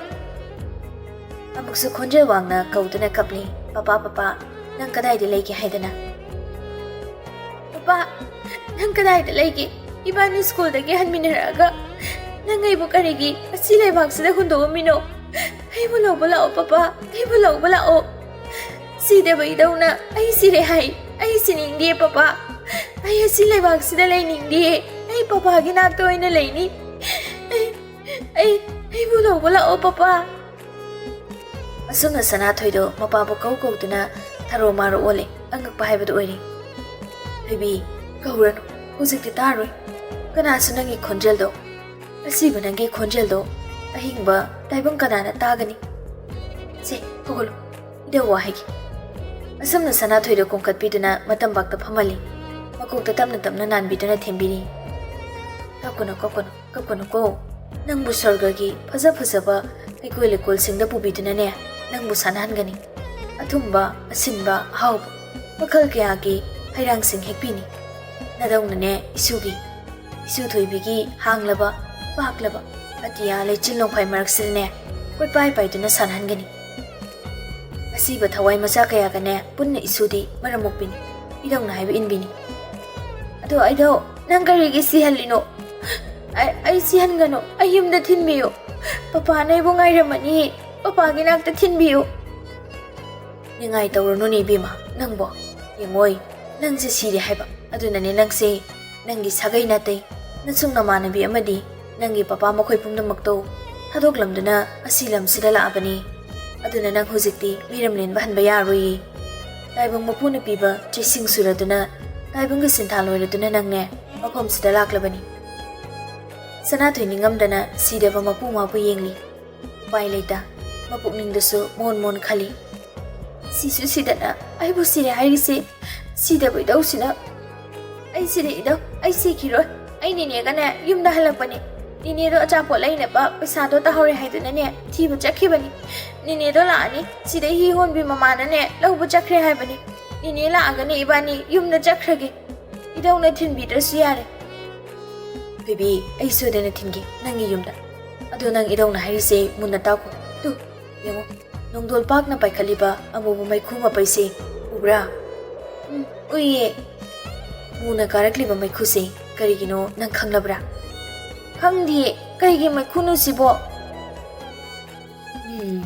ꯑꯃꯨꯛꯁꯨ ꯈꯣꯟꯖꯦꯜ ꯋꯥꯡꯅ ꯀꯧꯗꯨꯅ ꯀꯞꯂꯤ, "ꯄꯄꯥ, ꯄꯄꯥ, ꯅꯪ ꯀꯗꯥꯏꯗ ꯂꯩꯒꯦ ꯍꯥꯏꯗꯅ?" "ꯄꯄꯥ, ꯅꯪ ꯀꯗꯥꯏꯗ ꯂꯩꯒꯦ? ꯏꯕꯥꯅꯤ ꯁ꯭ꯀꯨꯜꯗꯒꯤ ꯍꯟꯃꯤꯟꯅꯔꯛꯑꯒ ꯅꯪ ꯑꯩꯕꯨ ꯀꯔꯤꯒꯤ ꯑꯁꯤ ꯂꯩꯕꯥꯛꯁꯤꯗ ꯍꯨꯟꯗꯣꯛꯑꯝꯃꯤꯅꯣ? ꯑꯩꯕꯨ ꯂꯧꯕ ꯂꯥꯛꯑꯣ ꯄꯄꯥ, ꯑꯩꯕꯨ ꯂꯧꯕ ꯂꯥꯛꯑꯣ꯫" "ꯁꯤꯗꯕ ꯏꯙꯧꯅ ꯑꯩ ꯁꯤꯔꯦ ꯍꯥꯏ꯫ ꯑꯩ ꯁꯤꯅꯤꯡꯗꯦ ꯄꯄꯥ꯫ ꯑꯩ ꯑꯁꯤ ꯂꯩꯕꯥꯛꯁꯤꯗ ꯂꯩꯅꯤꯡꯗꯦ꯫ ꯑꯩ ꯄꯄꯥꯒꯤ ꯅꯥꯛꯇ ꯑꯣꯏꯅ ꯂꯩꯅꯤ꯫ ꯑꯩ, ꯑꯩ, ꯑꯩꯕꯨ ꯂꯧꯕ ꯂꯥꯛꯑꯣ ꯄꯄꯥ꯫" ꯑꯁꯨꯝꯅ ꯁꯅꯥꯊꯣꯏꯗꯣ ꯃꯄꯥꯕꯨ ꯀꯧ ꯀꯧꯗꯨꯅ ꯊꯔꯣ ꯃꯥꯔꯣ ꯑꯣꯜꯂꯦ꯫ ꯑꯉꯛꯄ ꯍꯥꯏꯕꯗꯨ ꯑꯣꯏꯔꯦ꯫ "ꯊꯣꯏꯕꯤ, ꯀꯧꯔꯅꯨ, ꯍꯧꯖꯤꯛꯇꯤ ꯇꯥꯔꯣꯏ꯫ ꯀꯅꯥꯁꯨ ꯅꯪꯒꯤ ꯈꯣꯟꯖꯦꯜꯗꯣ, ꯑꯁꯤꯕ ꯅꯪꯒꯤ ꯈꯣꯟꯖꯦꯜꯗꯣ ꯑꯍꯤꯡꯕ ꯇꯥꯏꯕꯪ ꯀꯅꯥꯅ ꯇꯥꯒꯅꯤ? ꯁꯦ, ꯍꯧꯒꯠꯂꯨ, ꯏꯙꯧ ꯋꯥ ꯍꯥꯏꯒꯦ꯫" ꯑꯁꯨꯝꯅ ꯁꯅꯥꯊꯣꯏꯗꯣ ꯀꯣꯡꯈꯠꯄꯤꯗꯨꯅ ꯃꯇꯝꯕꯥꯛꯇ ꯐꯝꯍꯜꯂꯤ꯫ ꯃꯀꯣꯛꯇ ꯇꯞꯅ ꯇꯞꯅ ꯅꯥꯟꯕꯤꯗꯨꯅ ꯊꯦꯝꯕꯤꯔꯤ꯫ "ꯀꯞꯀꯅꯨ, ꯀꯞꯀꯅꯨ, ꯀꯞꯀꯅꯨꯀꯣ꯫ ꯅꯪꯕꯨ ꯁ꯭ꯋꯔꯒꯒꯤ ꯐꯖ ꯐꯖꯕ ꯍꯩꯀꯣꯜ ꯂꯩꯀꯣꯜꯁꯤꯡꯗ ꯄꯨꯕꯤꯗꯨꯅꯅꯦ, ꯅꯪꯕꯨ ꯁꯥꯟꯅꯍꯟꯒꯅꯤ꯫ ꯑꯊꯨꯝꯕ, ꯑꯁꯤꯟꯕ, ꯑꯍꯥꯎꯕ ꯃꯈꯜ ꯀꯌꯥꯒꯤ ꯍꯩꯔꯥꯡꯁꯤꯡ ꯍꯦꯛꯄꯤꯅꯤ꯫ ꯅꯗꯧꯅꯅꯦ ꯏꯁꯨꯒꯤ, ꯏꯁꯨ ꯊꯣꯏꯕꯤꯒꯤ ꯍꯥꯡꯂꯕ, ꯄꯥꯛꯂꯕ ꯑꯇꯤꯌꯥ ꯂꯩꯆꯤꯜ ꯅꯣꯡꯐꯥꯏ ꯃꯔꯛꯁꯤꯗꯅꯦ ꯀꯣꯏꯄꯥꯏ ꯄꯥꯏꯗꯨꯅ ꯁꯥꯟꯅꯍꯟꯒꯅꯤ꯫ ꯑꯁꯤꯕ ꯊꯋꯥꯏ ꯃꯆꯥ ꯀꯌꯥꯒꯅꯦ ꯄꯨꯟꯅ ꯏꯁꯨꯗꯤ ꯃꯔꯝ ꯃꯣꯛꯄꯤꯅꯤ, ꯏꯙꯧꯅ ꯍꯥꯏꯕ ꯏꯟꯕꯤꯅꯤ꯫" "ꯑꯗꯣ ꯑꯩꯗꯣ ꯅꯪ ꯀꯔꯤꯒꯤ ꯁꯤꯍꯜꯂꯤꯅꯣ? ꯑꯩ, ꯑꯩ ꯁꯤꯍꯟꯒꯅꯨ꯫ ꯑꯩ ꯌꯨꯝꯗ ꯊꯤꯟꯕꯤꯌꯨ꯫ ꯄꯄꯥꯅ ꯑꯩꯕꯨ ꯉꯥꯏꯔꯝꯃꯅꯤ꯫ ꯄꯄꯥꯒꯤ ꯅꯥꯛꯇ ꯊꯤꯟꯕꯤꯌꯨ꯫ ꯅꯤꯡꯉꯥꯏ ꯇꯧꯔꯨꯅꯨꯅꯦ ꯏꯕꯦꯝꯃ, ꯅꯪꯕꯣ꯫ ꯌꯦꯡꯉꯣꯏ, ꯅꯪꯁꯦ ꯁꯤꯔꯦ ꯍꯥꯏꯕ꯫ ꯑꯗꯨꯅꯅꯦ ꯅꯪꯁꯦ ꯅꯪꯒꯤ ꯁꯥꯒꯩ ꯅꯥꯇꯩ, ꯅꯁꯨꯡ ꯅꯃꯥꯟꯅꯕꯤ ꯑꯃꯗꯤ ꯅꯪꯒꯤ ꯄꯄꯥ ꯃꯈꯣꯏ ꯄꯨꯝꯅꯃꯛꯇꯣ ꯊꯥꯗꯣꯛꯂꯝꯗꯨꯅ ꯑꯁꯤ ꯂꯝꯁꯤꯗ ꯂꯥꯛꯑꯕꯅꯤ꯫ ꯑꯗꯨꯅ ꯅꯪ ꯍꯧꯖꯤꯛꯇꯤ ꯃꯤꯔꯝ ꯂꯦꯟꯕ ꯍꯟꯕ ꯌꯥꯔꯣꯏꯌꯦ꯫ ꯇꯥꯏꯕꯪ ꯃꯄꯨꯅ ꯄꯤꯕ ꯆꯩꯁꯤꯡ ꯁꯨꯔꯗꯨꯅ, ꯇꯥꯏꯕꯪꯒꯤ ꯁꯤꯟꯊꯥ ꯂꯣꯏꯔꯗꯨꯅ ꯅꯪꯅꯦ ꯃꯐꯝꯁꯤꯗ ꯂꯥꯛꯂꯕꯅꯤ꯫ ꯁꯅꯥꯊꯣꯏ ꯅꯤꯡꯉꯝꯗꯅ ꯁꯤꯔꯕ ꯃꯄꯨ ꯃꯥꯕꯨ ꯌꯦꯡꯂꯤ꯫ ꯎꯄꯥꯏ ꯂꯩꯇ ꯃꯄꯨꯛꯅꯤꯡꯗꯁꯨ ꯃꯣꯟ ꯃꯣꯟ ꯈꯜꯂꯤ꯫ ꯁꯤꯁꯨ ꯁꯤꯗꯅ ꯑꯩꯕꯨ ꯁꯤꯔꯦ ꯍꯥꯏꯔꯤꯁꯦ꯫ ꯁꯤꯗꯕ ꯏꯙꯧꯁꯤꯅ꯫ ꯑꯩ ꯁꯤꯔꯦ ꯏꯙꯧ, ꯑꯩ ꯁꯤꯈꯤꯔꯣꯏ꯫ ꯑꯩ ꯅꯦꯅꯦꯒꯅꯦ ꯌꯨꯝꯗ ꯍꯜꯂꯛꯄꯅꯦ꯫ ꯅꯦꯅꯦꯗꯣ ꯑꯆꯥꯄꯣꯠ ꯂꯩꯅꯕ ꯄꯩꯁꯥꯗꯣ ꯇꯥꯍꯧꯔꯦ ꯍꯥꯏꯗꯨꯅꯅꯦ ꯊꯤꯕ ꯆꯠꯈꯤꯕꯅꯤ꯫ ꯅꯦꯅꯦꯗꯣ ꯂꯥꯛꯑꯅꯤ, ꯁꯤꯗ ꯍꯤ ꯍꯣꯟꯕꯤ ꯃꯃꯥꯅꯅꯦ ꯂꯧꯕ ꯆꯠꯈ꯭ꯔꯦ ꯍꯥꯏꯕꯅꯤ꯫ ꯅꯦꯅꯦ ꯂꯥꯛꯑꯒꯅꯦ ꯏꯕꯥꯅꯤ ꯌꯨꯝꯗ ꯆꯠꯈ꯭ꯔꯒꯦ꯫ ꯏꯙꯧꯅ ꯊꯤꯟꯕꯤꯗ꯭ꯔꯁꯨ ꯌꯥꯔꯦ꯫ ꯕꯦꯕꯤ, ꯑꯩ ꯁꯣꯏꯗꯅ ꯊꯤꯟꯒꯦ ꯅꯪꯒꯤ ꯌꯨꯝꯗ꯫ ꯑꯗꯣ ꯅꯪ ꯏꯙꯧꯅ ꯍꯥꯏꯔꯤꯁꯦ ꯃꯨꯟꯅ ꯇꯥꯎꯀꯣ꯫ ꯇꯨ, ꯌꯦꯡꯉꯣ, ꯅꯣꯡꯗꯣꯜ ꯄꯥꯛꯅ ꯄꯥꯏꯈꯠꯂꯤꯕ ꯑꯃꯨꯕ ꯃꯩꯈꯨ ꯃꯄꯩꯁꯦ ꯎꯕ꯭ꯔꯥ? ꯎꯝ, ꯎꯏꯌꯦ꯫ ꯃꯨꯅ ꯀꯥꯔꯛꯂꯤꯕ ꯃꯩꯈꯨꯁꯦ ꯀꯔꯤꯒꯤꯅꯣ ꯅꯪ ꯈꯪꯂꯕ꯭ꯔꯥ? ꯈꯪꯗꯤꯌꯦ, ꯀꯔꯤꯒꯤ ꯃꯩꯈꯨꯅꯣ ꯁꯤꯕꯣ? ꯎꯝ,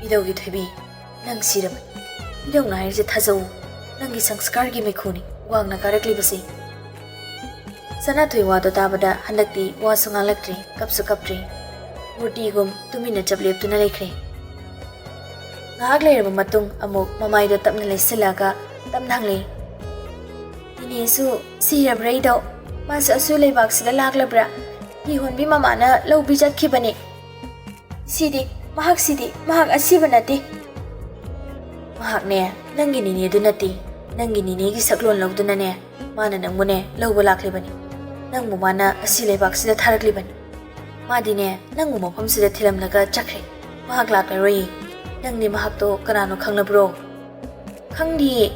ꯏꯙꯧꯒꯤ ꯊꯣꯏꯕꯤ, ꯅꯪ ꯁꯤꯔꯕꯅꯤ꯫ ꯏꯙꯧꯅ ꯍꯥꯏꯔꯤꯁꯦ ꯊꯥꯖꯧ꯫ ꯅꯪꯒꯤ ꯁꯪꯁꯀꯥꯔꯒꯤ ꯃꯩꯈꯨꯅꯤ ꯋꯥꯡꯅ ꯀꯥꯔꯛꯂꯤꯕꯁꯦ꯫ ꯁꯅꯥꯊꯣꯏ ꯋꯥꯗꯣ ꯇꯥꯕꯗ ꯍꯟꯗꯛꯇꯤ ꯋꯥꯁꯨ ꯉꯥꯡꯂꯛꯇ꯭ꯔꯦ, ꯀꯞꯁꯨ ꯀꯞꯇ꯭ꯔꯦ꯫ ꯃꯨꯔꯇꯤꯒꯨꯝ ꯇꯨꯃꯤꯟꯅ ꯆꯞ ꯂꯦꯞꯇꯨꯅ ꯂꯩꯈ꯭ꯔꯦ꯫ ꯉꯥꯏꯍꯥꯛ ꯂꯩꯔꯕ ꯃꯇꯨꯡ ꯑꯃꯨꯛ ꯃꯃꯥꯏꯗꯣ ꯇꯞꯅ ꯂꯩꯁꯤꯜꯂꯒ ꯇꯞꯅ ꯍꯪꯂꯛꯏ, "ꯏꯅꯦꯁꯨ ꯁꯤꯔꯕ꯭ꯔꯥ ꯏꯙꯧ? ꯃꯥꯁꯨ ꯑꯁꯣꯏ ꯂꯩꯕꯥꯛꯁꯤꯗ ꯂꯥꯛꯂꯕ꯭ꯔꯥ? ꯍꯤ ꯍꯣꯟꯕꯤ ꯃꯃꯥꯅ ꯂꯧꯕꯤ ꯆꯠꯈꯤꯕꯅꯦ꯫ ꯁꯤꯗꯤ, ꯃꯍꯥꯛꯁꯤꯗꯤ, ꯃꯍꯥꯛ ꯑꯁꯤꯕ ꯅꯠꯇꯦ꯫ ꯃꯍꯥꯛꯅꯦ, ꯅꯪꯒꯤ ꯅꯤꯅꯦꯗꯨ ꯅꯠꯇꯦ꯫ ꯅꯪꯒꯤ ꯅꯤꯅꯦꯒꯤ ꯁꯛꯂꯣꯟ ꯂꯧꯗꯨꯅꯅꯦ, ꯃꯥꯅ ꯅꯪꯕꯨꯅꯦ ꯂꯧꯕ ꯂꯥꯛꯂꯤꯕꯅꯤ꯫ ꯅꯪꯕꯨ ꯃꯥꯅ ꯑꯁꯤ ꯂꯩꯕꯥꯛꯁꯤꯗ ꯊꯥꯔꯛꯂꯤꯕꯅꯤ꯫ ꯃꯥꯗꯤꯅꯦ, ꯅꯪꯕꯨ ꯃꯐꯝꯁꯤꯗ ꯊꯤꯜꯂꯝꯂꯒ ꯆꯠꯈ꯭ꯔꯦ꯫ ꯃꯍꯥꯛ ꯂꯥꯛꯂꯔꯣꯏꯌꯦ꯫ ꯅꯪꯗꯤ ꯃꯍꯥꯛꯇꯣ ꯀꯅꯥꯅꯣ ꯈꯪꯂꯕ꯭ꯔꯣ?" "ꯈꯪꯗꯤꯌꯦ꯫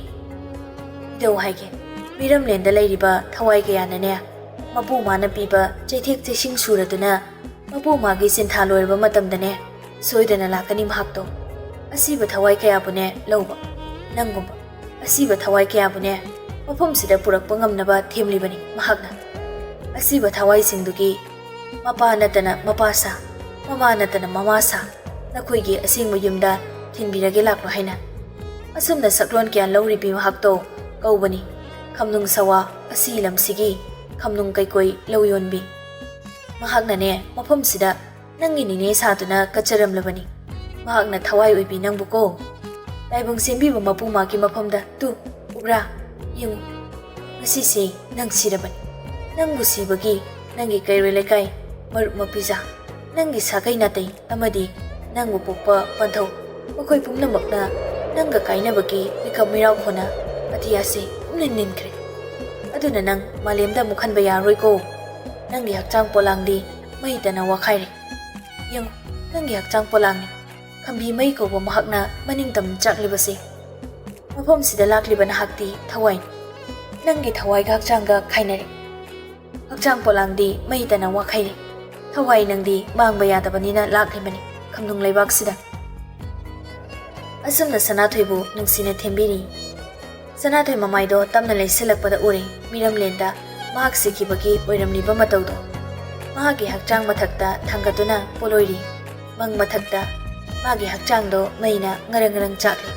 ꯏꯙꯧ ꯍꯥꯏꯒꯦ, ꯃꯤꯔꯝꯂꯦꯟꯗ ꯂꯩꯔꯤꯕ ꯊꯋꯥꯏ ꯀꯌꯥꯅꯅꯦ, ꯃꯄꯨ ꯃꯥꯅ ꯄꯤꯕ ꯆꯩꯊꯦꯛ ꯆꯩꯁꯤꯡ ꯁꯨꯔꯗꯨꯅ ꯃꯄꯨ ꯃꯥꯒꯤ ꯁꯤꯟꯊꯥ ꯂꯣꯏꯔꯕ ꯃꯇꯝꯗꯅꯦ, ꯁꯣꯏꯗꯅ ꯂꯥꯛꯀꯅꯤ ꯃꯍꯥꯛꯇꯣ꯫ ꯑꯁꯤꯕ ꯊꯋꯥꯏ ꯀꯌꯥꯕꯨꯅꯦ ꯂꯧꯕ꯫ ꯅꯪꯒꯨꯝꯕ ꯑꯁꯤꯕ ꯊꯋꯥꯏ ꯀꯌꯥꯕꯨꯅꯦ ꯃꯐꯝꯁꯤꯗ ꯄꯨꯔꯛꯄ ꯉꯝꯅꯕ ꯊꯦꯝꯂꯤꯕꯅꯤ ꯃꯍꯥꯛꯅ꯫ ꯑꯁꯤꯕ ꯊꯋꯥꯏꯁꯤꯡꯗꯨꯒꯤ ꯃꯄꯥ ꯅꯠꯇꯅ ꯃꯄꯥ ꯁꯥ, ꯃꯃꯥ ꯅꯠꯇꯅ ꯃꯃꯥ ꯁꯥ, ꯅꯈꯣꯏꯒꯤ ꯑꯁꯦꯡꯕ ꯌꯨꯝꯗ ꯊꯤꯟꯕꯤꯔꯒꯦ ꯂꯥꯛꯂꯣ ꯍꯥꯏꯅ꯫ ꯑꯁꯨꯝꯅ ꯁꯛꯂꯣꯟ ꯀꯌꯥ ꯂꯧꯔꯤꯕꯤ ꯃꯍꯥꯛꯇꯣ ꯀꯧꯕꯅꯤ ꯈꯝꯅꯨꯡ ꯁꯋꯥ, ꯑꯁꯤ ꯂꯝꯁꯤꯒꯤ ꯈꯝꯅꯨꯡ ꯀꯩꯀꯣꯏ ꯂꯧ ꯌꯣꯟꯕꯤ꯫ ꯃꯍꯥꯛꯅꯅꯦ ꯃꯐꯝꯁꯤꯗ ꯅꯪꯒꯤ ꯅꯤꯅꯦ ꯁꯥꯗꯨꯅ ꯀꯠꯆꯔꯝꯂꯕꯅꯤ꯫ ꯃꯍꯥꯛꯅ ꯊꯋꯥꯏ ꯑꯣꯏꯕꯤ ꯅꯪꯕꯨ ꯀꯣ꯫ ꯇꯥꯏꯕꯪ ꯁꯦꯝꯕꯤꯕ ꯃꯄꯨ ꯃꯥꯒꯤ ꯃꯐꯝꯗ ꯇꯨ, ꯎꯕ꯭ꯔꯥ? ꯌꯦꯡꯉꯨ, ꯉꯁꯤꯁꯦ ꯅꯪ ꯁꯤꯔꯕꯅꯤ꯫ ꯅꯪꯕꯨ ꯁꯤꯕꯒꯤ ꯅꯪꯒꯤ ꯀꯩꯔꯣꯏ ꯂꯩꯀꯥꯏ, ꯃꯔꯨꯞ ꯃꯄꯤꯖꯥ, ꯅꯪꯒꯤ ꯁꯥꯒꯩ ꯅꯥꯇꯩ ꯑꯃꯗꯤ ꯅꯪꯕꯨ ꯄꯣꯛꯄ ꯄꯟꯊꯧ, ꯃꯈꯣꯏ ꯄꯨꯝꯅꯃꯛꯅ ꯅꯪꯒ ꯀꯥꯏꯅꯕꯒꯤ ꯃꯤꯀꯞ ꯃꯤꯔꯥꯎ ꯈꯣꯟꯅ ꯑꯇꯤꯌꯥꯁꯦ ꯄꯨꯝꯅꯤꯟ ꯅꯤꯟꯈ꯭ꯔꯦ꯫ ꯑꯗꯨꯅ ꯅꯪ ꯃꯥꯂꯦꯝꯗ ꯑꯃꯨꯛ ꯍꯟꯕ ꯌꯥꯔꯣꯏꯀꯣ꯫ ꯅꯪꯒꯤ ꯍꯛꯆꯥꯡ ꯄꯣꯂꯥꯡꯗꯤ ꯃꯩꯇꯅ ꯋꯥꯈꯥꯏꯔꯦ꯫ ꯌꯦꯡꯉꯨ, ꯅꯪꯒꯤ ꯍꯛꯆꯥꯡ ꯄꯣꯂꯥꯡꯅꯤ ꯈꯝꯕꯤ ꯃꯩ ꯀꯧꯕ ꯃꯍꯥꯛꯅ ꯃꯅꯤꯡ ꯇꯝꯅ ꯆꯥꯛꯂꯤꯕꯁꯦ꯫ ꯃꯐꯝꯁꯤꯗ ꯂꯥꯛꯂꯤꯕ ꯅꯍꯥꯛꯇꯤ ꯊꯋꯥꯏꯅꯤ꯫ ꯅꯪꯒꯤ ꯊꯋꯥꯏꯒ ꯍꯛꯆꯥꯡꯒ ꯈꯥꯏꯅꯔꯦ꯫ ꯍꯛꯆꯥꯡ ꯄꯣꯂꯥꯡꯗꯤ ꯃꯩꯇꯅ ꯋꯥꯈꯩꯔꯦ꯫ ꯊꯋꯥꯏ ꯅꯪꯗꯤ ꯃꯥꯡꯕ ꯌꯥꯗꯕꯅꯤꯅ ꯂꯥꯛꯂꯤꯕꯅꯤ ꯈꯝꯅꯨꯡ ꯂꯩꯕꯥꯛꯁꯤꯗ꯫ ꯑꯁꯨꯝꯅ ꯁꯅꯥꯊꯣꯏꯕꯨ ꯅꯨꯡꯁꯤꯅ ꯊꯦꯝꯕꯤꯔꯤ꯫ ꯁꯅꯥꯊꯣꯏ ꯃꯃꯥꯏꯗꯣ ꯇꯞꯅ ꯂꯩꯁꯤꯜꯂꯛꯄꯗ ꯎꯔꯦ ꯃꯤꯔꯝꯂꯦꯟꯗ ꯃꯍꯥꯛ ꯁꯤꯈꯤꯕꯒꯤ ꯑꯣꯏꯔꯝꯂꯤꯕ ꯃꯇꯧꯗꯣ꯫ ꯃꯍꯥꯛꯀꯤ ꯍꯛꯆꯥꯡ ꯃꯊꯛꯇ ꯊꯥꯡꯒꯠꯇꯨꯅ ꯄꯣꯂꯣꯏꯔꯤ꯫ ꯃꯪ ꯃꯊꯛꯇ ꯃꯥꯒꯤ ꯍꯛꯆꯥꯡꯗꯣ ꯃꯩꯅ ꯉꯔꯪ ꯉꯔꯪ ꯆꯥꯛꯂꯤ꯫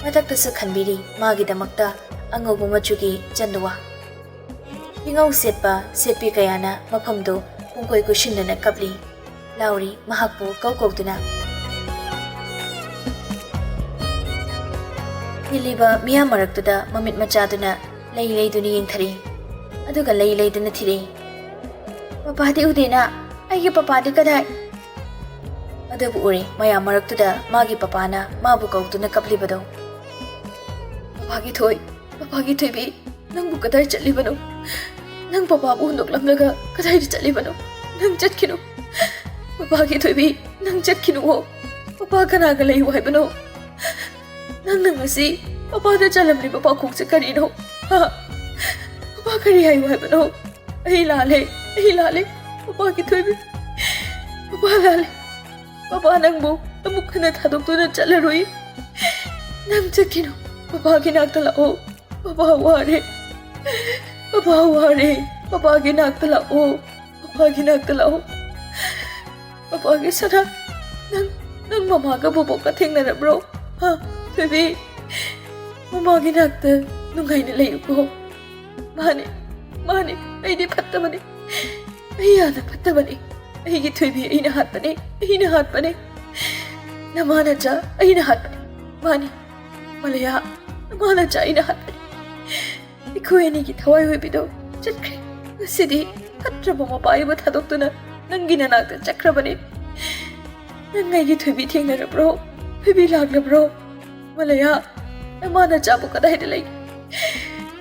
ꯃꯊꯛꯇꯁꯨ ꯈꯟꯕꯤꯔꯤ ꯃꯥꯒꯤꯗꯃꯛꯇ ꯑꯉꯧꯕ ꯃꯆꯨꯒꯤ ꯆꯟꯗꯨꯋꯥ꯫ ꯐꯤꯉꯧ ꯁꯦꯠꯄ ꯁꯦꯠꯄꯤ ꯀꯌꯥꯅ ꯃꯐꯝꯗꯨ ꯄꯨꯡꯀꯣꯏ ꯀꯣꯏꯁꯤꯟꯗꯨꯅ ꯀꯞꯂꯤ꯫ ꯂꯥꯎꯔꯤ ꯃꯍꯥꯛꯄꯨ ꯀꯧ ꯀꯧꯗꯨꯅ꯫ ꯇꯤꯜꯂꯤꯕ ꯃꯤꯌꯥꯝ ꯃꯔꯛꯇꯨꯗ ꯃꯃꯤꯠ ꯃꯆꯥꯗꯨꯅ ꯂꯩ ꯂꯩꯗꯨꯅ ꯌꯦꯡꯊꯔꯛꯏ꯫ ꯑꯗꯨꯒ ꯂꯩ ꯂꯩꯗꯨꯅ ꯊꯤꯔꯛꯏ, "ꯄꯄꯥꯗꯤ ꯎꯗꯦꯅ, ꯑꯩꯒꯤ ꯄꯄꯥꯗꯤ ꯀꯗꯥꯏ?" ꯑꯗꯨꯕꯨ ꯎꯔꯦ ꯃꯌꯥꯝ ꯃꯔꯛꯇꯨꯗ ꯃꯥꯒꯤ ꯄꯄꯥꯅ ꯃꯥꯕꯨ ꯀꯧꯗꯨꯅ ꯀꯞꯂꯤꯕꯗꯣ꯫ "ꯄꯄꯥꯒꯤ ꯊꯣꯏ, ꯄꯄꯥꯒꯤ ꯊꯣꯏꯕꯤ, ꯅꯪꯕꯨ ꯀꯗꯥꯏ ꯆꯠꯂꯤꯕꯅꯣ? ꯅꯪ ꯄꯄꯥꯕꯨ ꯍꯨꯟꯗꯣꯛꯂꯝꯂꯒ ꯀꯗꯥꯏꯗ ꯆꯠꯂꯤꯕꯅꯣ? ꯅꯪ ꯆꯠꯈꯤꯅꯨ꯫ ꯄꯄꯥꯒꯤ ꯊꯣꯏꯕꯤ, ꯅꯪ ꯆꯠꯈꯤꯅꯨꯋꯣ꯫ ꯄꯄꯥ ꯀꯅꯥꯒ ꯂꯩꯌꯨ ꯍꯥꯏꯕꯅꯣ? ꯅꯪꯅ ꯉꯁꯤ ꯄꯄꯥꯗ ꯆꯜꯂꯝꯂꯤꯕ ꯄꯥꯈꯣꯡꯁꯦ ꯀꯔꯤꯅꯣ? ꯍꯥ? ꯄꯄꯥ ꯀꯔꯤ ꯍꯥꯏꯌꯨ ꯍꯥꯏꯕꯅꯣ? ꯑꯩ ꯂꯥꯜꯂꯦ, ꯑꯩ ꯂꯥꯜꯂꯦ꯫ ꯄꯄꯥꯒꯤ ꯊꯣꯏꯕꯤ, ꯄꯄꯥ ꯂꯥꯜꯂꯦ꯫ ꯄꯄꯥ ꯅꯪꯕꯨ ꯑꯃꯨꯛ ꯍꯟꯅ ꯊꯥꯗꯣꯛꯇꯨꯅ ꯆꯠꯂꯔꯣꯏ꯫ ꯅꯪ ꯆꯠꯈꯤꯅꯨ꯫ ꯄꯄꯥꯒꯤ ꯅꯥꯛꯇ ꯂꯥꯛꯑꯣ꯫ ꯄꯄꯥ ꯋꯥꯔꯦ꯫ ꯄꯄꯥ ꯋꯥꯔꯦ꯫ ꯄꯄꯥꯒꯤ ꯅꯥꯛꯇ ꯂꯥꯛꯑꯣ꯫ ꯄꯄꯥꯒꯤ ꯅꯥꯛꯇ ꯂꯥꯛꯑꯣ꯫ ꯄꯄꯥꯒꯤ ꯁꯅꯥ, ꯅꯪ, ꯅꯪ ꯃꯃꯥꯒ ꯕꯣꯕꯣꯛꯀ ꯊꯦꯡꯅꯔꯕ꯭ꯔꯣ? ꯍꯥ? ꯊꯣꯏꯕꯤ, ꯃꯃꯥꯒꯤ ꯅꯥꯛꯇ ꯅꯨꯡꯉꯥꯏꯅ ꯂꯩꯌꯨꯀꯣ꯫ ꯃꯥꯅꯦ, ꯃꯥꯅꯦ, ꯑꯩꯗꯤ ꯐꯠꯇꯕꯅꯦ꯫ ꯑꯩ ꯌꯥꯝꯅ ꯐꯠꯇꯕꯅꯦ꯫ ꯑꯩꯒꯤ ꯊꯣꯏꯕꯤ ꯑꯩꯅ ꯍꯥꯠꯄꯅꯦ, ꯑꯩꯅ ꯍꯥꯠꯄꯅꯦ꯫ ꯅꯃꯥ ꯅꯆꯥ ꯑꯩꯅ ꯍꯥꯠꯄꯅꯦ꯫ ꯃꯥꯅꯦ, ꯃꯂꯌꯥ, ꯅꯃꯥ ꯅꯆꯥ ꯑꯩꯅ ꯍꯥꯠꯄꯅꯦ꯫ ꯑꯩꯈꯣꯏ ꯑꯅꯤꯒꯤ ꯊꯋꯥꯏ ꯑꯣꯏꯕꯤꯗꯣ ꯆꯠꯈ꯭ꯔꯦ꯫ ꯉꯁꯤꯗꯤ ꯐꯠꯇ꯭ꯔꯕ ꯃꯄꯥ ꯑꯩꯕꯨ ꯊꯥꯗꯣꯛꯇꯨꯅ ꯅꯪꯒꯤ ꯅꯅꯥꯛꯇ ꯆꯠꯈ꯭ꯔꯕꯅꯦ꯫ ꯅꯪ ꯑꯩꯒꯤ ꯊꯣꯏꯕꯤ ꯊꯦꯡꯅꯔꯕ꯭ꯔꯣ? ꯊꯣꯏꯕꯤ ꯂꯥꯛꯂꯕ꯭ꯔꯣ? ꯃꯂꯌꯥ, ꯅꯃꯥ ꯅꯆꯥꯕꯨ ꯀꯗꯥꯏꯗ ꯂꯩꯒꯦ?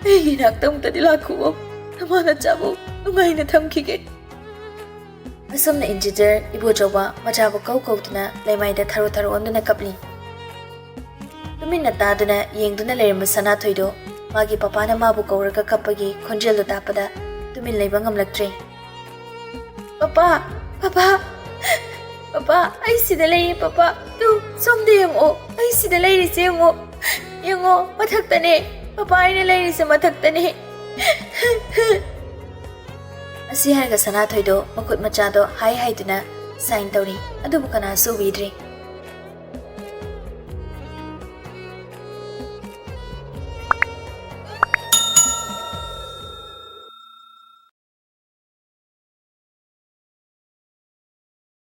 ꯑꯩꯒꯤ ꯏꯅꯥꯛꯇ ꯑꯃꯨꯛꯇꯗꯤ ꯂꯥꯛꯈꯨꯑꯣ꯫ ꯅꯃꯥ ꯅꯆꯥꯕꯨ ꯅꯨꯡꯉꯥꯏꯅ ꯊꯝꯈꯤꯒꯦ꯫ ꯑꯁꯨꯝꯅ ꯏꯟꯖꯤꯅꯤꯌꯔ ꯏꯕꯣꯆꯧꯕ ꯃꯆꯥꯕꯨ ꯀꯧ ꯀꯧꯗꯨꯅ ꯂꯩꯃꯥꯏꯗ ꯊꯔꯣ ꯊꯔꯣ ꯑꯣꯟꯗꯨꯅ ꯀꯞꯂꯤ꯫ ꯇꯨꯃꯤꯟꯅ ꯇꯥꯗꯨꯅ ꯌꯦꯡꯗꯨꯅ ꯂꯩꯔꯝꯕ ꯁꯅꯥꯊꯣꯏꯗꯣ ꯃꯥꯒꯤ ꯄꯄꯥꯅ ꯃꯥꯕꯨ ꯀꯧꯔꯒ ꯀꯞꯄꯒꯤ ꯈꯣꯟꯖꯦꯜꯗꯣ ꯇꯥꯕꯗ ꯇꯨꯃꯤꯟ ꯂꯩꯕ ꯉꯝꯂꯛꯇ꯭ꯔꯦ꯫ "ꯄꯄꯥ, ꯄꯄꯥ, ꯄꯄꯥ, ꯑꯩ ꯁꯤꯗ ꯂꯩꯌꯦ ꯄꯄꯥ꯫ ꯇꯨ, ꯁꯣꯝꯗ ꯌꯦꯡꯉꯣ, ꯑꯩ ꯁꯤꯗ ꯂꯩꯔꯤꯁꯦ ꯌꯦꯡꯉꯣ꯫ ꯌꯦꯡꯉꯣ, ꯃꯊꯛꯇꯅꯦ꯫ ꯄꯄꯥ, ꯑꯩꯅ ꯂꯩꯔꯤꯁꯦ ꯃꯊꯛꯇꯅꯦ꯫" ꯑꯁꯤ ꯍꯥꯏꯔꯒ ꯁꯅꯥꯊꯣꯏꯗꯣ ꯃꯈꯨꯠ ꯃꯆꯥꯗꯣ ꯍꯥꯏ ꯍꯥꯏꯗꯨꯅ ꯁꯥꯏꯟ ꯇꯧꯔꯤ, ꯑꯗꯨꯕꯨ ꯀꯅꯥꯁꯨ ꯎꯕꯤꯗ꯭ꯔꯤ꯫